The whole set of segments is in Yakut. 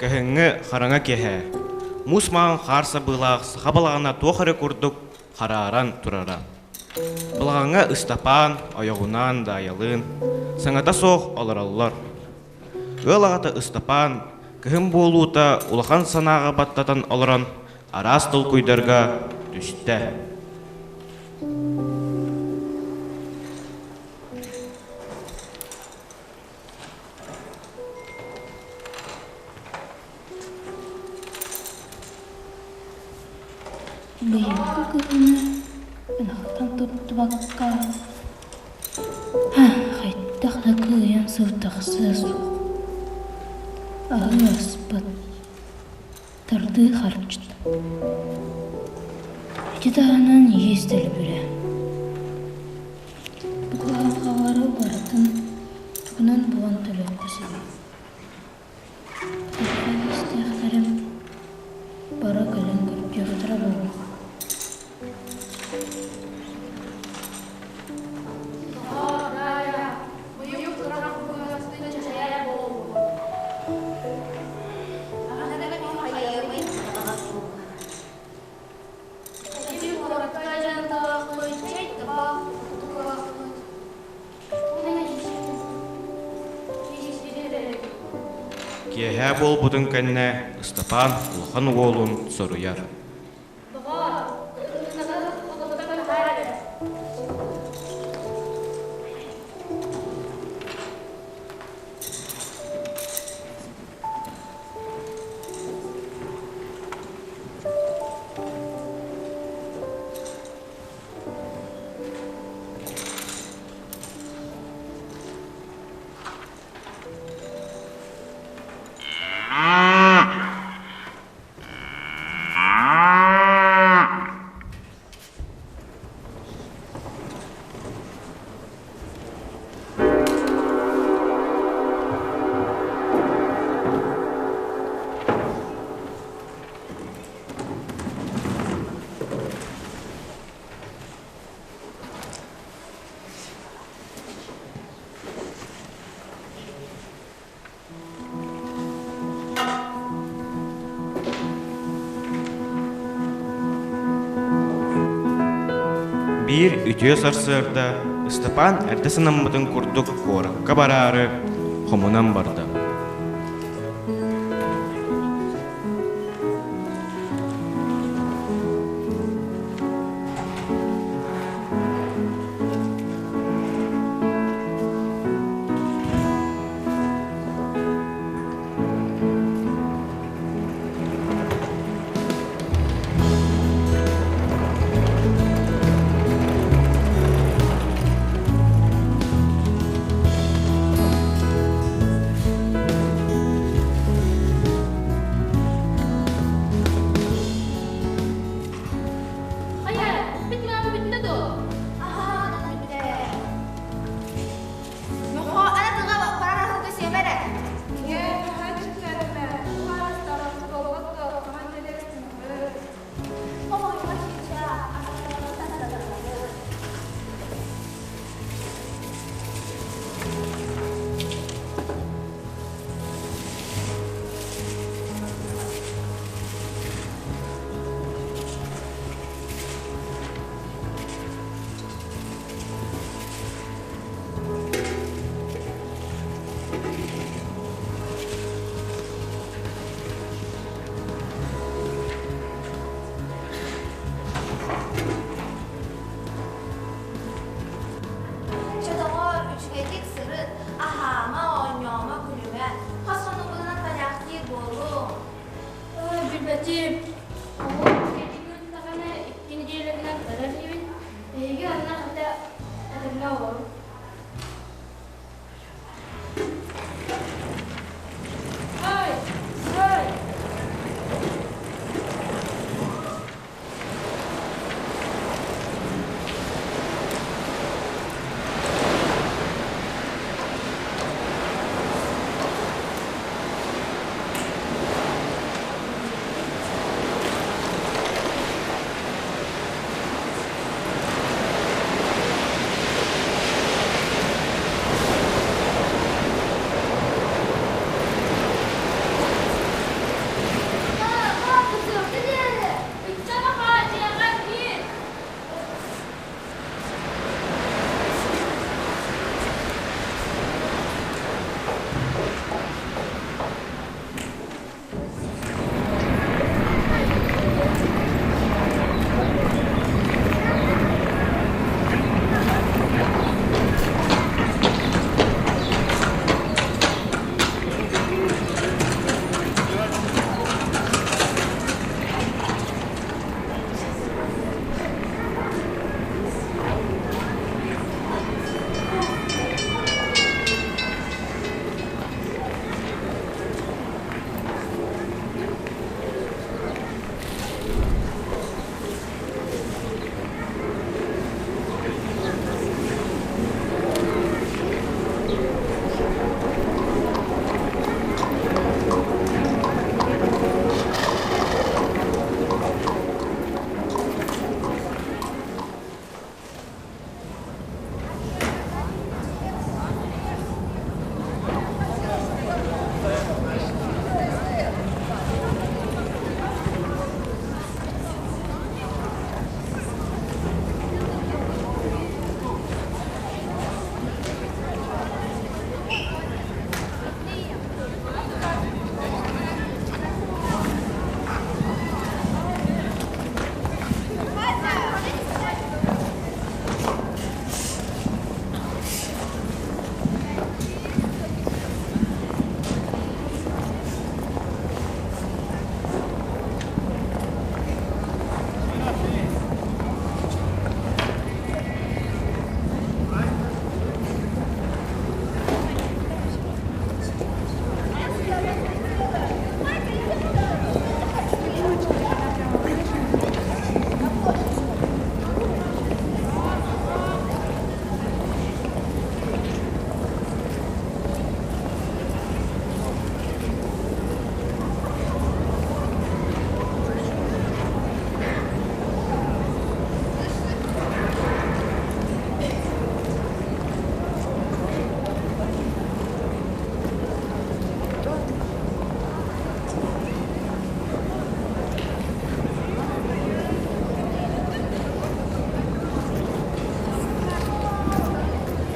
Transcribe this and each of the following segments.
Кыһыҥҥы хараҥа киэһэ муус маҥан хаар сабыылаах саха балаҕана туох эрэ курдук харааран турара. Балаҕаҥҥа Ыстапаан ойоҕунаан Даайалыын саҥата суох олороллор. Ыал аҕата Ыстапаан кыһын буолуута улахан санааҕа баттатан олорон араас толкуйдарга түстэ. Быйылгы кыһыны ынахтан туттубакка, хайдах да кыайан сыл тахсыа суох. Аһыы аспыт, тардыы харчыта. Ити таһынан иэс төлөбүрэ. Бу кыһалҕалары барытын тугунан булан төлүөххэ сөбүй? Кытархай истиэхтэрим бары кэлэн көрдүөхтэрэ буолуо. Киэһэ буолбутун кэннэ Ыстапаан улахан уолун соруйар. Биир үтүө сарсыарда Ыстапаан эрдэ санаммытын курдук куоракка бараары хомунан барда.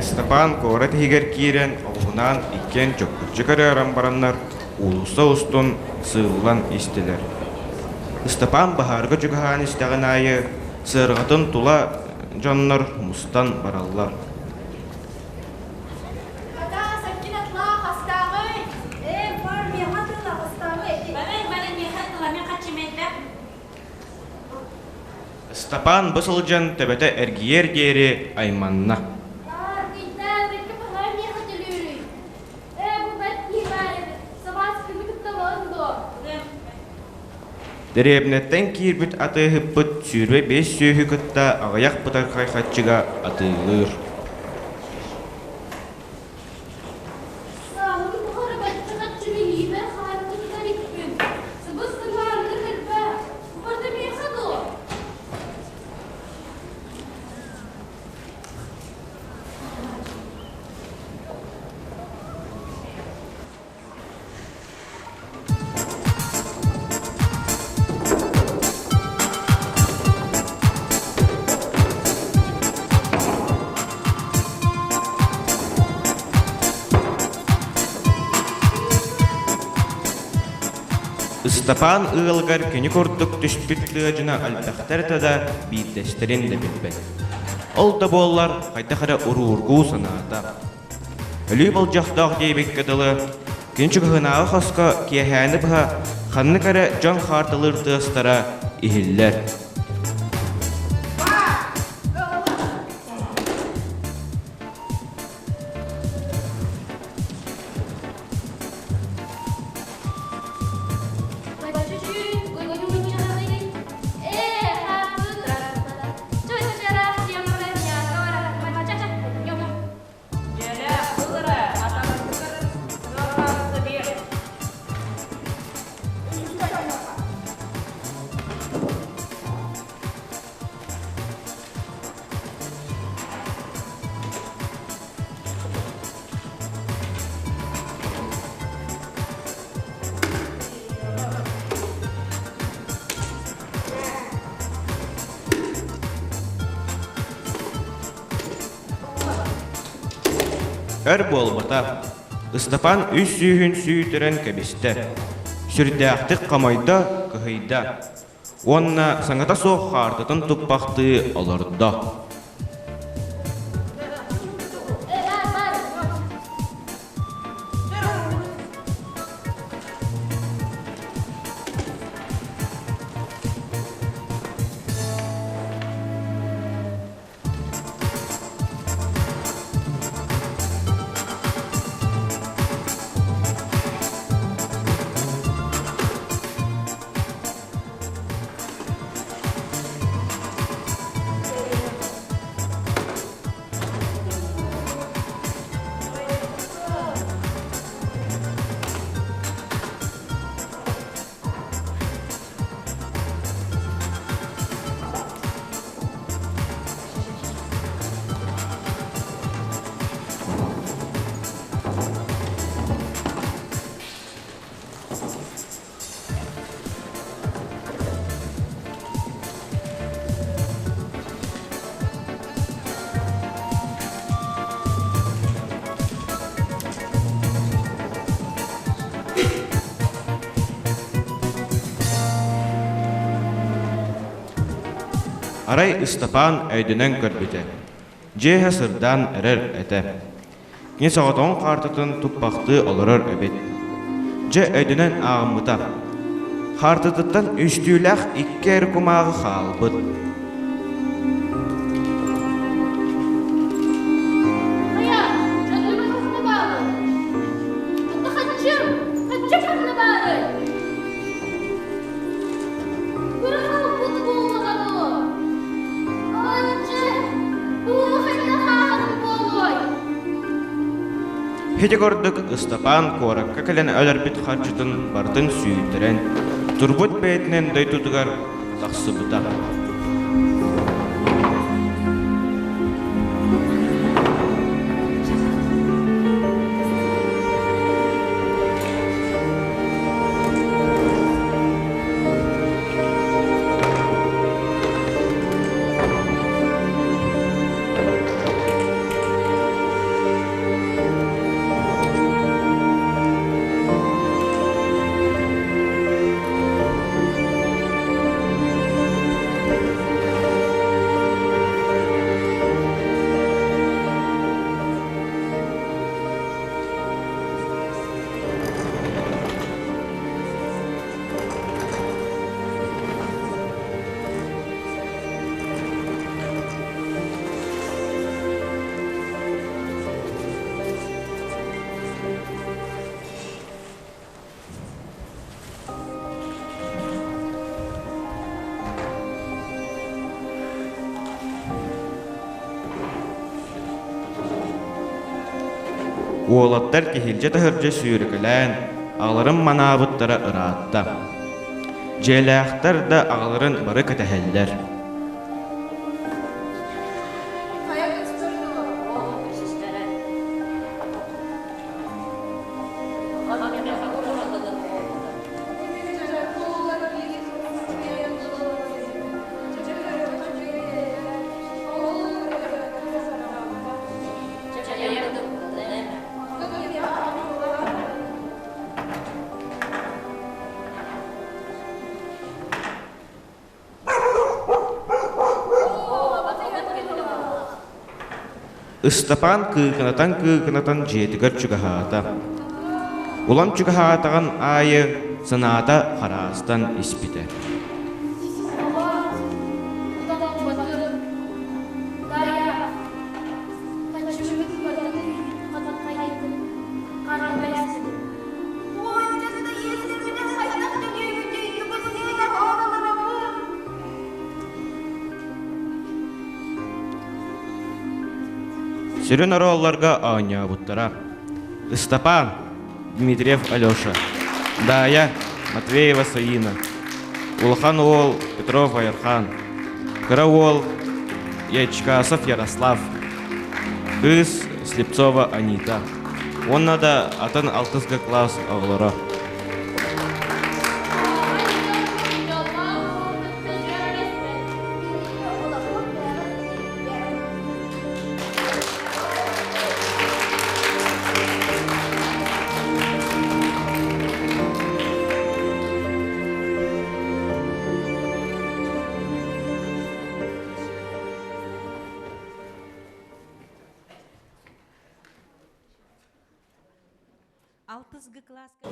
Ыстапаан куорат иһигэр киирэн оҕуһунаан иккиэн чоккуччу көрөөрөн бараннар уулусса устун сыыллан истилэр. Ыстапаан баһаарга чугаһаан истэҕин аайы сыарҕатын тула дьоннор мустан бараллар. Хата, саккин атлаа, хастааҕый? Ээ, бар, миэхэ тыла, хастааҕый? Балай, балай, миэхэ тыла, мен хаччымайда. Ыстапаан бу сылдьан төбөтө эргийиэр диэри айманна. Аргыйдаа, бэркэ баһаар миэхэ төлүүрүй? Ээ, бу бэрт киһи баар эбит. Сабааскыны кытта ылаҕын дуо? Дэриэбинэттэн киирбит атыыһыппыт 25 сүөһү кытта аҕыйах бытархай хаччыга атыылыыр. Сааһым тухары бачча хаччыны илиибэр хаартыгар икпин. Сыбыс-сымааннык элбэх. Барыта миэхэ дуо? Ыстапаан ыалыгар кини курдук түспүт тыа дьоно элбэхтэр этэ да биирдэстэрин да билбэт. Ол да буоллар хайдах эрэ уруургуу санаата. Өлүү болдьохтоох диэбиккэ дылы, күн чугаһынааҕы хоско киэһээни быһа ханнык эрэ дьон хаартылыыр тыастара иһиллэр. Дьэлэ, ыл эрэ, атаҕыттар сыарҕаҕыта биэр. Өр буолбата, Ыстапаан үс сүүһүн сүүйтэрэн кэбистэ, сүрдээхтик хомойдо, кыһыйда уонна саҥата суох хаартытын туппахтыы олордо. Арай Ыстапаан өйдөнөн көрбүтэ, дьиэ иһэ сырдаан эрэр этэ. Кини соҕотоҕун хаартытын туппахтыы олорор эбит. Дьэ өйдөнөн ааҕыммыта. Хаартытыттан үстүүлээх икки эр кумааҕы хаалбыт. Хайа, дьоннору ханна баалый? Ханна хаччым? Хаччым ханна баарый? Быраҕылбыт буоллаҕа дуо? Аччы, бу хайдах ааһарым буолуой? Ити курдук Ыстапаан куоракка кэлэн өлөрбүт харчытын барытын сүүйтэрэн, турбут бэйэтинэн дойдутугар тахсыбыта. Уолаттар иһирдьэ-таһырдьа сүүрэкэлээн, аҕаларын манаабыттара ыраатта. Дьиэлээхтэр да аҕаларын бары кэтэһэллэр. Ыстапаан кыыкынатан-кыыкынатан дьиэтигэр чугаһаата. Улам чугаһаатаҕын аайы санаата хараастан испитэ. Сүрүн оруолларга оонньообуттара: Ыстапаан, Дмитриев Алеша, Даайа, Матвеева Саина, Улахан уол Петров Айархан, Кыра уол Ячкасов Ярослав, кыыс Слепцова Анита уонна да атын алтыс Г класс оҕолоро. Алтыс Г класска.